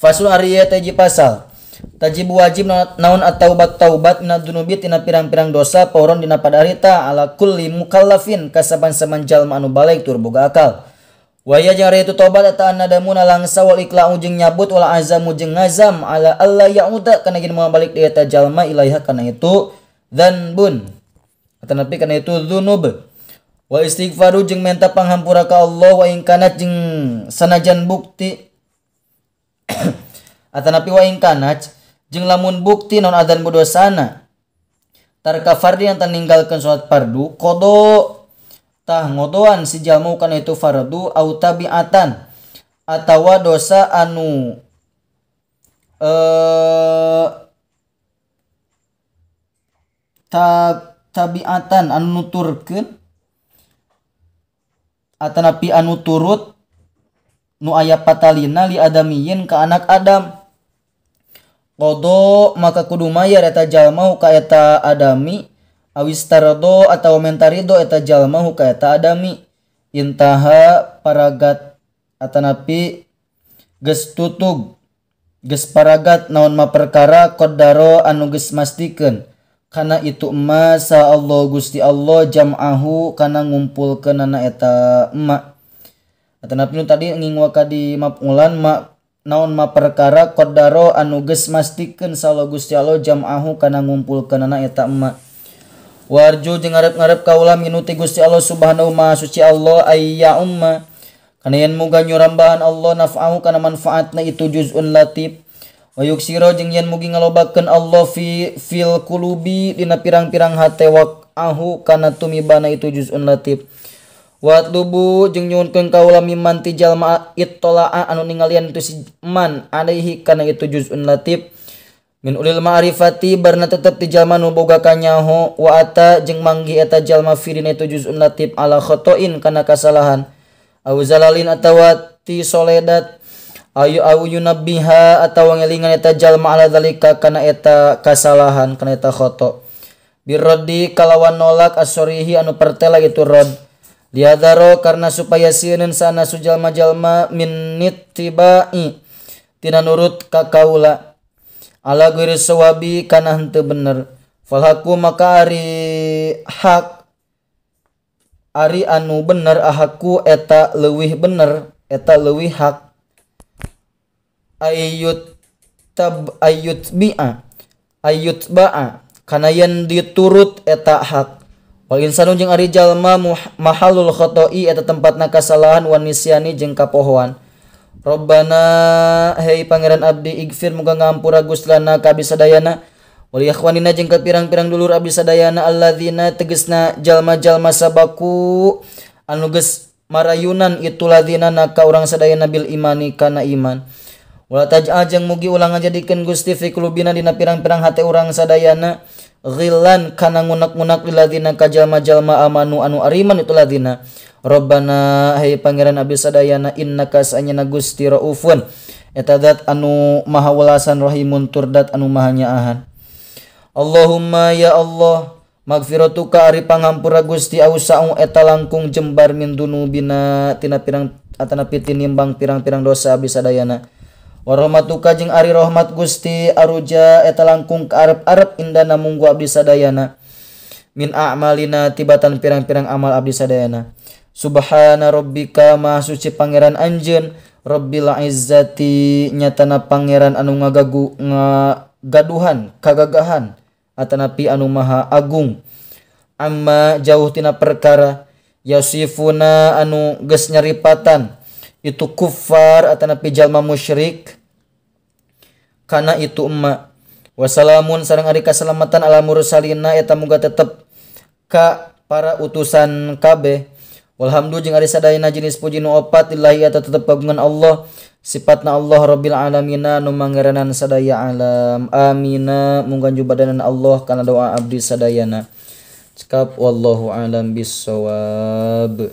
Fasul ari ieu teh pasal tajibu wajib naon at-taubat taubat minad dunubi tina pirang-pirang dosa pauron dina padarita ala kulli mukallafin kasaban-saban jalma anu balig tur boga akal. Waya jeung ari itu tobat eta anadamuna langsa wal iqla'u jeung nyabut wal azamu jeung ngazam ala alla ya'uda kana yen moal balik deui eta jalma ilaiha kana itu dzanbun atanapi kana itu dzunub. Wa istighfaru jeung menta panghampura ka Allah wa in kanat jeung sanajan bukti atanapi wa in kanat jeung lamun bukti non adzan budosana tarka fardi yang ninggalkeun salat fardu qada tah ngodoan si jalma kana itu fardu au tabiatan atawa dosa anu tabiatan anu nuturkeun atanapi anu turut nu aya patalina li adamiyin ka anak Adam qada maka kudu mayar eta jalma ka eta adami awis tardo atau mentarido eta jalma ka eta adami intaha paragat atanapi geus tutug geus paragat naon ma perkara qaddaro anu geus mastikeun kana itu emma sa Allah Gusti Allah jam'ahu kana ngumpulkeunana eta emma. Atanapi nu tadi ngingwa ka di maf'ulan ma naon ma perkara qaddaro anu geus mastikeun sa Allah Gusti Allah jam'ahu kana ngumpulkeunana eta emma. Warju jeung ngarep-ngarep kaula minuti Gusti Allah Subhanahu ma suci Allah ayya umma kana yen muga nyurambahan Allah naf'ahu kana manfaatna itu juz'un latif. Wa yuksiro jeung yen mugi ngalobakeun Allah fi fil qulubi dina pirang-pirang hate waqahu kana tumibana itu juz'un latif. Wa atlubu jeung nyuhunkeun kaula mimman ti jalma ittala'a anu ningalian itu si man alaihi kana itu juz'un latif min ulil ma'rifati barna tetep ti jalma nu boga kanyaho wa ata jeung manggih eta jalma fi dina itu juz'un latif ala khotoin kana kasalahan au zalalin atawa ti soledat ayu au yunabbiha atawa ngelingan eta jalma ala zalika kana eta kasalahan kana eta khoto birraddi kalawan nolak as-sorihi anu pertela itu rad liadaro karena supaya sieun sana sujalma-jalma min nittibai tina nurut ka kaula ala ghairi sawabi kana henteu bener falhaku maka ari hak ari anu bener ahaku eta leuwih bener eta leuwih hak ayut tab ayut bi'a ayut ba'a kana yen diturut eta hak. Wal insanu jeung ari jalma mahalul khoto'i eta tempatna kasalahan wan nisyani jeung kapohoan. Rabbana hei pangeran abdi igfir muga ngampura guslana ka abdi sadayana wal ikhwanina jeung ka pirang-pirang dulur abdi sadayana alladzina tegesna jalma-jalma sabaku anu geus marayunan itu ladzina na ka urang sadayana bil imani kana iman. Wala taj'al jeung mugi ulah ngajadikeun Gusti fi qulubina dina pirang-pirang hate urang sadayana ghillan kana ngunak-ngunak liladzina ka jalma-jalma amanu anu ariman itu ladzina. Rabbana hei pangeran abdi sadayana innaka sanyana Gusti raufun eta zat anu maha welasan rahimun tur dat anu maha nyaahan. Allahumma ya Allah magfiratuka ari pangampura Gusti ausa'u eta langkung jembar min dunubina tina pirang atanapi tinimbang pirang-pirang dosa abdi sadayana. Warahmatuka jeung ari rahmat Gusti aruja eta langkung ka arep-arep indana munggu abdi sadayana min a'malina tibatan pirang-pirang amal abdi sadayana. Subhana rabbika maha suci pangeran anjeun rabbil izzati nyatana pangeran anu ngagagu ngagaduhan kagagahan atanapi anu maha agung amma jauh tina perkara yasifuna anu geus nyaripatan itu kufar atanapi jalma musyrik kana itu emma. Wassalamun sareng ari kasalamatan ala mursalina eta muga tetep ka para utusan kabeh. Walhamdu jeung ari sadayana jenis puji nu opat lillahi eta tetep kagungan Allah sifatna Allah rabbil alamina nu mangeranan sadaya alam. Amina munggan jubadanan Allah kana doa abdi sadayana. Cekap wallahu alam bissawab.